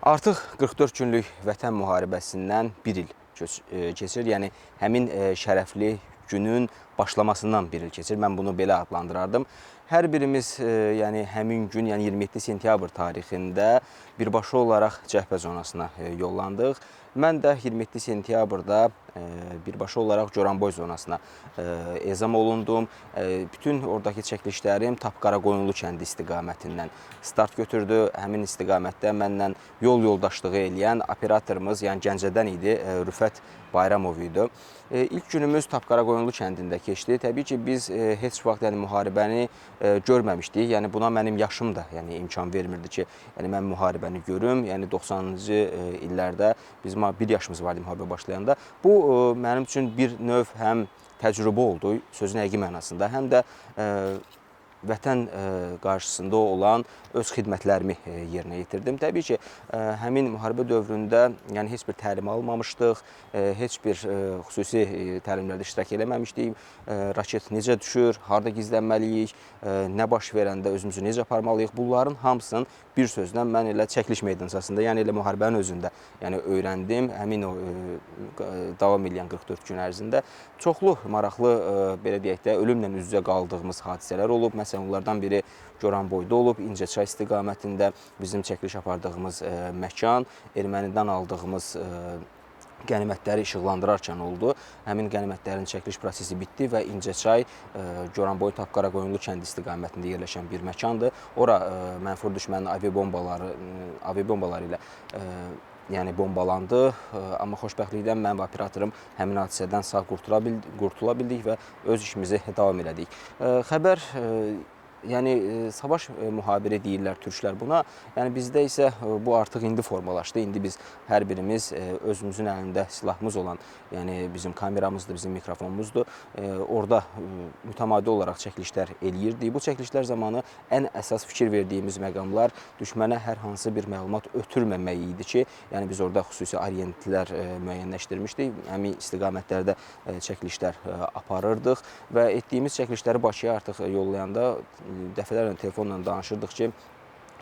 Artıq 44 günlük vətən müharibəsindən bir il keçir. Yəni həmin şərəfli günün başlamasından bir il keçir. Mən bunu belə adlandırardım. Hər birimiz yəni həmin gün, yəni 27 sentyabr tarixində birbaşa olaraq cəbhə zonasına yollandıq. Mən də 27 sentyabrda birbaşa olaraq Goranboy zonasına ezam olundum. Bütün oradakı çəkilişlərim Tapqaraqoyunlu kəndi istiqamətindən start götürdü. Həmin istiqamətdə mənlə yol yoldaşlığı eləyən operatorumuz, yəni Gəncədən idi, Rüfət Bayramov idi. İlk günümüz Tapqaraqoyunlu kəndində keçdi. Təbii ki, biz heç vaxt yəni müharibəni görməmişdik. Yəni buna mənim yaşım da yəni imkan vermirdi ki, yəni mən müharibəni görüm. Yəni 90-cı illərdə bizim bir yaşımız vardı müharibə başlayanda. Bu mənim üçün bir növ həm təcrübə oldu, sözün həqiqi mənasında, həm də vətən qarşısında olan öz xidmətlərimi yerinə yetirdim. Təbii ki, həmin müharibə dövründə yəni heç bir təlim almamışdıq, heç bir xüsusi təlimlərdə iştirak eləməmişdik. Raket necə düşür, harda gizlənməliyik, nə baş verəndə özümüzü necə aparmalıyıq, bunların hamısını bir sözlə mən elə çəkiliş meydançasında, yəni elə müharibənin özündə yəni öyrəndim. Həmin o davam edən 44 gün ərzində çoxlu maraqlı, belə deyək də, ölümlə üz-üzə qaldığımız hadisələr olub. Məsələn, onlardan biri Goranboyda olub, İncəçay istiqamətində bizim çəkiliş apardığımız məkan, ermənidən aldığımız qənimətləri işıqlandırarkən oldu. Həmin qənimətlərin çəkiliş prosesi bitdi və İncəçay Goranboy Tapqaraqoyunlu kəndi istiqamətində yerləşən bir məkandır. Ora mənfur düşmənin aviabombaları ilə yəni bombalandı. Amma xoşbəxtlikdən mən və operatorum həmin hadisədən sağ qurtula bildik və öz işimizi davam elədik. Xəbər yəni savaş mühabiri deyirlər türklər buna. Yəni bizdə isə bu artıq indi formalaşdı. İndi biz hər birimiz özümüzün əlində silahımız olan, yəni bizim kameramızdır, bizim mikrofonumuzdur. Orada mütəmadi olaraq çəkilişlər eləyirdik. Bu çəkilişlər zamanı ən əsas fikir verdiyimiz məqamlar düşmənə hər hansı bir məlumat ötürməmək idi ki, yəni biz orada xüsusi orientlər müəyyənləşdirmişdik. Həmin istiqamətlərdə çəkilişlər aparırdıq və etdiyimiz çəkilişləri Bakıya artıq yollayanda dəfələrlə telefonla danışırdıq ki,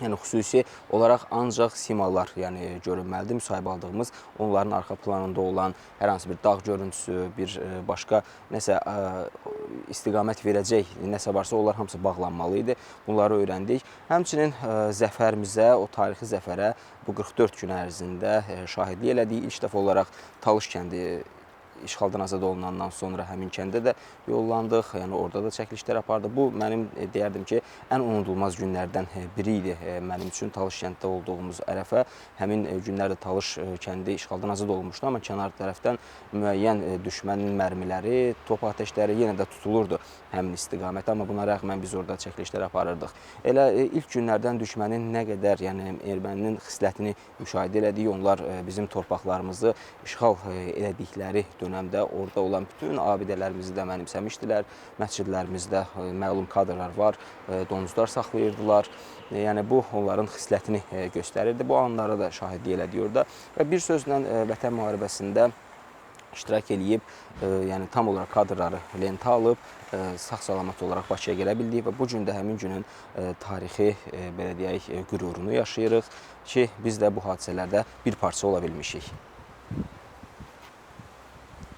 yəni xüsusi olaraq ancaq simalar yəni görünməlidir. Müsahibə aldığımız onların arxa planında olan hər hansı bir dağ görüntüsü, bir başqa nəsə istiqamət verəcək nəsə varsa onlar hamısı bağlanmalı idi. Bunları öyrəndik. Həmçinin zəfərimizə, o tarixi zəfərə bu 44 gün ərzində şahidlik elədik. İlk dəfə olaraq Talış kəndi işğaldan azad olunandan sonra həmin kəndə də yollandıq. Yəni orada da çəkilişlər apardıq. Bu mənim deyərdim ki, ən unudulmaz günlərdən biri idi mənim üçün Talış kənddə olduğumuz ərəfə. Həmin günlərdə Talış kəndi işğaldan azad olunmuşdu, amma kənar tərəfdən müəyyən düşmənin mərmiləri, top atəşləri yenə də tutulurdu həmin istiqamətə, amma buna rəğmən biz orada çəkilişlər aparırdıq. Elə ilk günlərdən düşmənin nə qədər, yəni erməninin xislətini müşahidə elədik. Onlar bizim torpaqlarımızı işğal elədikləri dönəmdə orada olan bütün abidələrimizi də mənimsəmişdilər. Məscidlərimizdə məlum kadrlar var, donuzlar saxlayırdılar. Yəni bu onların xislətini göstərirdi. Bu anlara da şahidlik elədik orada. Və bir sözlə vətən müharibəsində iştirak eləyib, yəni tam olaraq kadrları lentə alıb, sağ-salamat olaraq Bakıya gələ bildik və bu gün də həmin günün tarixi, belə deyək, qürurunu yaşayırıq ki, biz də bu hadisələrdə bir parça ola bilmişik.